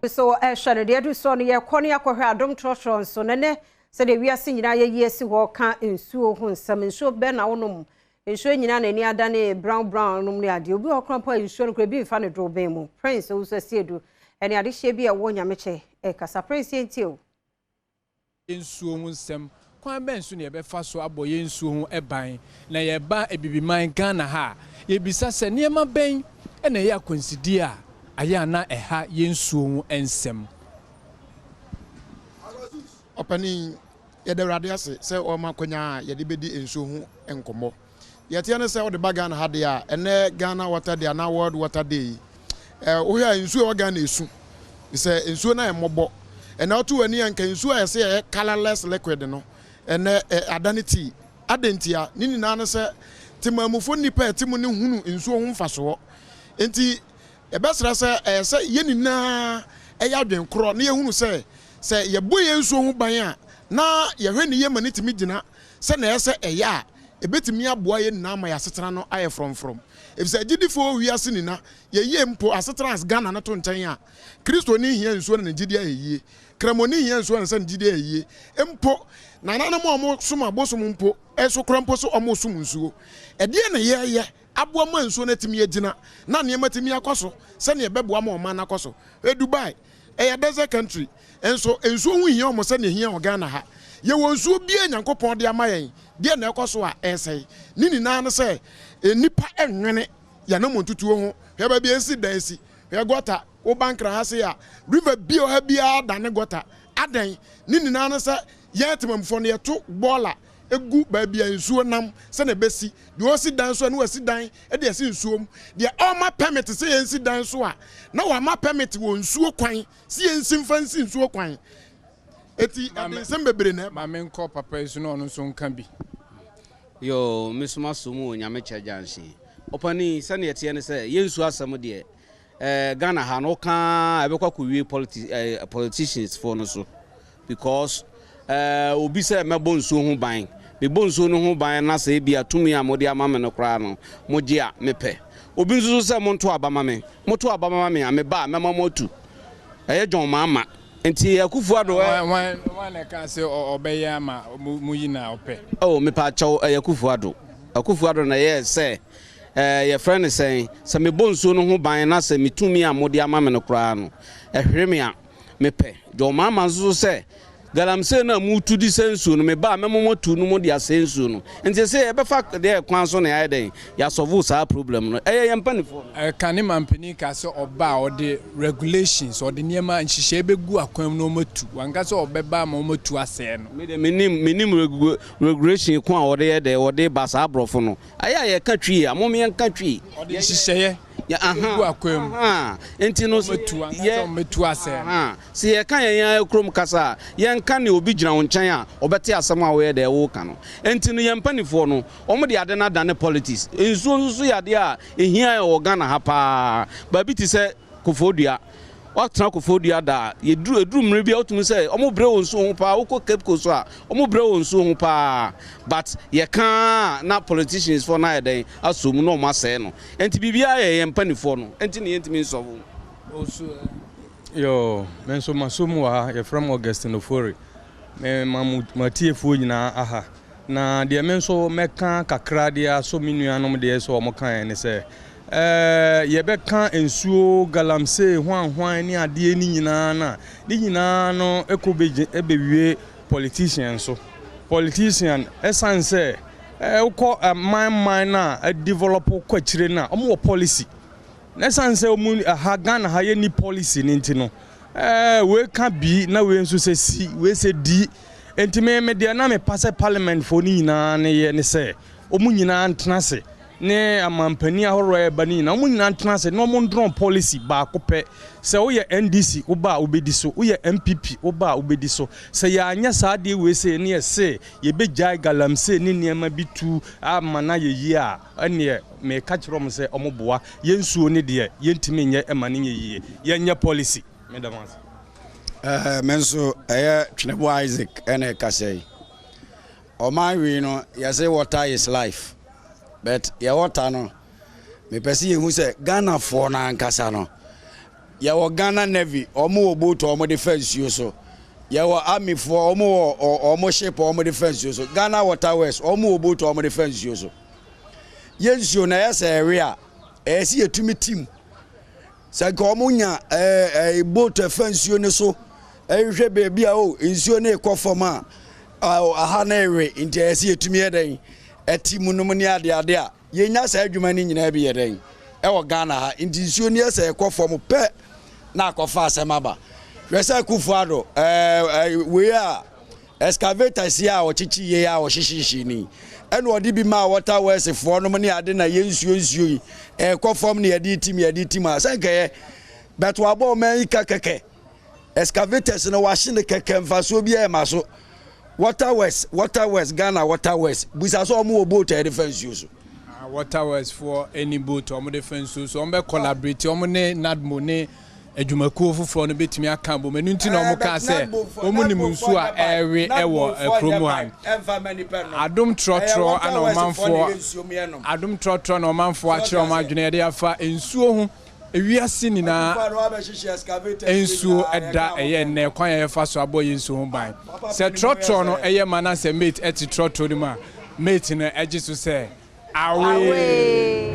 So ɛhwɛ no deɛ ɛdu soɔ no, yɛkɔ ne akɔhwɛ adom trɔtrɔ nso. Na nɛ sɛdeɛ wiase nyinaa yɛyi asi hɔ ka nsuo ho nsɛm, nsuo bɛn na wonom? Nsuo nyinaa n'ani adane brown brown nom ne adeɛ. Obi wɔ koraa mpo a, nsuo no koraa ebi mfa ne dorobɛn mu. Prince Owusu Asiedu ɛne adehyɛ bi a ɛwɔ Nyamekyɛ ɛkasa. Prince, yɛntie o. Nsuo ho nsɛm, kwan bɛn so na yɛbɛfa so abɔ yɛn nsuo ho ban? Na yɛba Abibiman Ghana ha a, yɛbisa sɛ nneɛma bɛn na ɛyɛ akwansidie a ayɛ ana ɛha yɛn nsuo ho nsɛm? Ɔpanin, yɛda Awurade ase sɛ ɔma akonnwa a yɛde bɛdi nsuo ho nkɔmmɔ. Deɛ ɛteɛ ne sɛ wode ba Ghana ha deɛ a, ɛnɛ Ghana Water Day anaa World Water Day yi, wohwɛ a, nsuo a ɛwɔ Ghana esu sɛ nsuo no ayɛ mmɔbɔ. Ɛnɛ woto w'ani a, nka nsuo a yɛsɛ yɛyɛ colourless liquid no, ɛnɛ adane tea. Adɛn ntia? Ne nyinaa ne sɛ temamufoɔ, nnipa a ɛte mu ne hunu nsuo ho mfasoɔ. Nti yɛbɛsrɛ sɛ ɛyɛ sɛ yɛn nyinaa ɛyɛ adwen korɔ na yɛhunu sɛ sɛ yɛbɔ yɛn nsuo ho ban a, na yɛhwɛ ne yie ma ne tumi gyina sɛ na ɛyɛ sɛ ɛyɛ a, ɛbɛtumi aboa yɛn nyinaa ma yɛasetena no ayɛ frɔmfrɔm, ɛfisɛ agyidifoɔ wiase nyina yɛyie mpo asetena as Ghana no to nkyɛn a, Kristoni hia nsuo na ne gyidi ayɛ yie, Kramoni hia nsuo na sɛ ne gyidi ayɛ yie, mpo nananom a ɔmo som abosom mpo ɛso kora mpo so ɔmo som nsuo. Ɛdeɛ na yɛyɛ aboa ma nsuo no atumi agyina na nneɛma tumi akɔ so sɛnea ɛbɛboa ma ɔman no akɔ so. Dubai ɛyɛ desert country, nso nsuo ho hia ɔmo sɛnea hia wɔ Ghana ha. Yɛwɔ nsuo biara Nyankopɔn de ama yɛn. Deɛ na ɛkɔ so a ɛsɛe ne nyinaa no sɛ nnipa nwene yɛn ntutuo ho. Hwɛ baabi a esi dan si, hwɛ gutter. Woba Nkra ha se a, river bi a ɔha biara da ne gutter adɛn? Ne nyinaa no sɛ yɛn temamufoɔ no yɛto bɔɔla egu baabi a nsuo nam sɛnea ɛbɛsi. Deɛ ɔsi dan so a, ne wasi dan de asi nsuo mu. Deɛ ɔma permit sɛ yɛnsi dan so a, na wama permit wɔ nsuo kwan si yɛnsi mfa nsi nsuo kwan. Eti ɛde nsɛm bebree na ɛba. Maame, nkɔ papa yi so na ɔno nso nka bi. Yo, mesoma so mu wɔ Nyamekyɛ Junction. Ɔpani, sɛneɛ ɛteɛ ne sɛ yɛnsuo asɛm deɛ, Ghana ha no, wokaa ɛbɛkɔ akɔwie politicians foɔ no so, because obi sɛ mɛbɔ nsuo ho ban, mebɔ nsuo no ho ban na sɛ ebi a tumi a mode ama me no koraa no mogye a, mepɛ. Obi nso so sɛ monto aba ma me, moto aba ma me a, meba a mɛma mo atu. Ɛyɛ John Mahama nti Akufo Addo. Wan na ɛka sɛ ɔbɛyɛ ama mo yi na ɔpɛ? Oh, mepa kyɛw, ɛyɛ Akufo Addo. Akufo Addo na ɛyɛ sɛ yɛfrɛ no sɛn, sɛ mebɔ nsuo no ho ban na sɛ metumi a mode ama me no koraa no ɛhwere me a, mepɛ. John Mahama nso so sɛ galamsey no a mutu di sɛ nsuo no, meba a mɛma mo atu no, mo de asɛ nsuo no. Nti sɛ yɛbɛfa deɛ kwan so na yɛayɛ dɛn yɛasɔfo saa problem no, ɛyɛ yɛn mpanimfoɔ no. Ɛka ne mampanin ka sɛ ɔba a, ɔde regulations, ɔde nneɛma nhyehyɛe bɛgu akwan mu na ɔmatu. Wanka sɛ ɔbɛba ama ɔmatu asɛe no. Mede menim regulation ko a wɔde yɛ dɛ wɔde ba saa aborɔfo no. Ayɛ a yɛka Twi a, mom yɛnka Twi. Ɔde nhyehyɛeɛ bɛgu akwan mu. Nti no ɔmatu, wanka sɛ ɔmɛtu asɛe no. Sɛ yɛka yɛn yɛn kurom kasa a, yɛnka ne obi gyina wo nkyɛn a ɔbɛte asɛm a wɔyɛ dɛ wɔka no. Nti no yɛn mpanimfoɔ no, wɔn de ade no adane politics. Nsuo nso so yɛ adeɛ a ehia wɔ Ghana ha paa. Baabi te sɛ Koforidua, watena Koforidua da a, yɛduru eduru mmere bi a, wotumi sɛ wɔn brɛ wɔ nsuo ho paa. Wokɔ Cape Coast so a, wɔn brɛ wɔ nsuo ho paa, but yɛka na politicians foɔ no ayɛ dɛn asɔ mu na wɔn asɛe no. Nti biribiara yɛ yɛn mpanimfoɔ no nti na yɛntumi nsɔfo. Yo, me nso maso mu wɔ ha. Yɛfrɛ me Augustine Ofori. Me ma mo matiefoɔ nyinaa aha. Na deɛ me nso mɛka kakra deɛ aso me nuanom deɛ sɛ wɔn kaeɛ ne sɛ yɛbɛka nsuo galamsey hwanhwan ne adeɛ ne nyinaa na ne nyinaa no ɛkɔ bɛgye ɛbɛwie politician so. Politician, ɛsan sɛ wokɔ man man no a develop kɔ akyire no a, wɔn wɔ policy, na ɛsan sɛ wɔn ha Ghana ha yɛnni policy ne nti no, wei ka bi na wei nso sɛ si wei sɛ di. Nti me deɛ na mepa sɛ parliament foɔ no nyinaa ne yɛ ne sɛ wɔn nyinaa ntena ase ne amampanin ahoroɔ a ɛba no nyinaa, wɔn nyinaa ntena ase na wɔn ndrɔn policy baako pɛ sɛ woyɛ NDC woba a, wobɛdi so, woyɛ NPP woba a, wobɛdi so. Sɛ yɛanyɛ saa adeɛ wei sɛ ne yɛse yɛbɛgyae galamsey ne nneɛma bi tu ama no ayɛ yie a, ɛneɛ meka kyerɛ wɔn sɛ wɔn boa yɛn. Nsuo ne deɛ yɛntumi nyɛ ma no nyɛ yie, yɛnyɛ policy. Meda mo ase. Me nso ɛyɛ Tweneboa Isaac ɛna ɛkasa yi. Ɔman wei no, yɛsɛ water is life, but yɛ water no, mepɛ sɛ yɛhu sɛ Ghanafoɔ no ankasa no. Yɛwɔ Ghana Navy, wɔn wɔ boat a wɔde fa nsuo so. Yɛwɔ Army foɔ, wɔn wɔ wɔn ship a wɔde fa nsuo so. Ghana Water Works, wɔn wɔ boat a wɔde fa nsuo so. Yɛn nsuo no ɛyɛ sɛ ɛwe a, ɛyɛ sɛ yɛtumi tim. Sɛ nka wɔn nya ɛɛ ɛɛ boat ɛfa nsuo no so ɛhwehwɛ baabi a o nsuo no rekɔ fam a, aha no rewe nti ɛyɛ sɛ yɛtumi yɛ dɛn ɛte mu nom ne adeade a yɛnya saa adwuma no nyinaa bi yɛ dɛn ɛwɔ Ghana ha nti nsuo no yɛ sɛ ɛkɔ fam pɛ na akɔfa asɛm aba hwɛ sɛ Akufo Addo ɛɛ wei a Excavators yi a ɔkyekye yei a ɔhyehyehye ni ɛna ɔde bi maa water works foɔ nom ne ade na yɛ nsuo nsuo yi ɛkɔ fam na yɛde tim yɛde tim a sɛ nkɛyɛ but wabɔ ɔman yi ka kɛkɛ excavators no wahye no kɛkɛ mfasoɔ bi ɛma so water works water works Ghana water works busa sɛ ɔmo wɔ boat a yɛde fa nsuo so. Ah, water works foɔ ɛni boat a ɔmo de fa nsuo so ɔmo bɛ collaborate ɔmo ne NADMO ne adwumakuo foforɔ no bɛtumi aka abom. Ɛno nti na wɔkaa sɛ wɔn nim nsuo a ɛrewe wɔ kuro mu ha. Adom trɔtrɔ na ɔmanfoɔ adom trɔtrɔ na ɔmanfoɔ akyerɛ wɔn adwene ɛde afa nsuo ho. Ewiase nyinaa nsuo ɛda ɛyɛ nnɛ kwan a yɛfa so abɔ yɛn nsuo ho ban. Sɛ trɔtrɔ no ɛyɛ ma na sɛ mate ɛte trɔtrɔ no mu a, mate no ɛgye so sɛ awee.